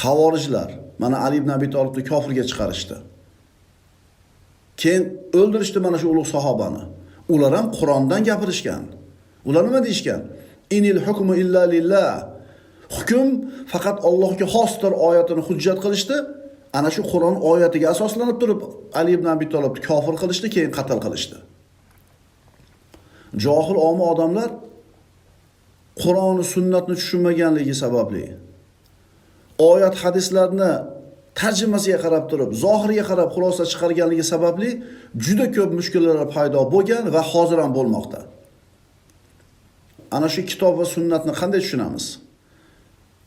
Xavorijlar mana Ali ibn Abi Tolibni kofirga chiqarishdi. Keyin o'ldirishdi mana shu ulug' sahobani. Ular ham Qur'ondan gapirishgan. Ular nima deyishgan? Inil hukmu illa lillah. Hukm faqat Allohga xosdir oyatini hujjat qilishdi. Ana shu Qur'on oyatiga asoslanib turib Ali ibn Abi Tolibni kofir qilishdi, keyin qatl qilishdi. Johil omi odamlar Qur'oni sunnatni tushunmaganligi sababli oyat hadislarni tarjimasiga qarab turib, zohiriga qarab xulosa chiqarganligi sababli juda ko'p mushkullar paydo bo'lgan va hozir ham bo'lmoqda. Ana shu kitob va sunnatni qanday tushunamiz?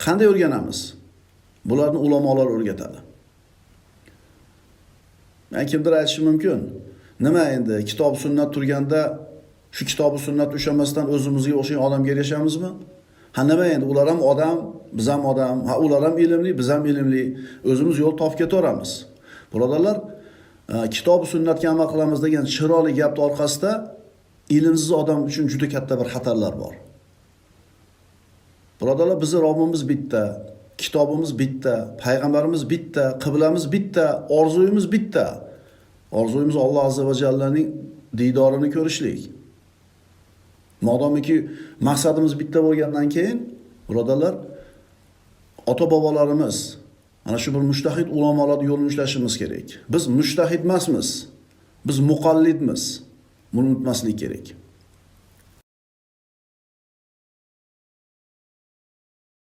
Qanday o'rganamiz? Bularni ulamolar o'rgatadi. Men kimdir aytishi mumkin. Nima endi kitob sunnat turganda shu kitobi sunnat ushlamasdan o'zimizga o'xshagan odamga ergashamizmi? Ha nima endi ular ham odam, biz ham odam. Ha ular ham ilmli, biz ham ilmli. O'zimiz yo'l topib ketaveramiz. Birodarlar, kitob sunnatga amal qilamiz degan chiroyli gapni orqasida ilmsiz odam uchun juda katta bir xatarlar bor. Birodarlar, bizni Robbimiz bitta, kitobimiz bitta, payg'ambarimiz bitta, qiblamiz bitta, orzuyimiz bitta. Orzuyimiz Alloh azza va jallaning diydorini ko'rishlik. Modomiki maqsadimiz bitta bo'lgandan keyin, birodarlar, ota bobolarimiz mana shu bir mujtahid ulamolarning yo'lini ushlashimiz kerak. Biz mujtahid emasmiz. Biz muqallidmiz. Buni unutmaslik kerak.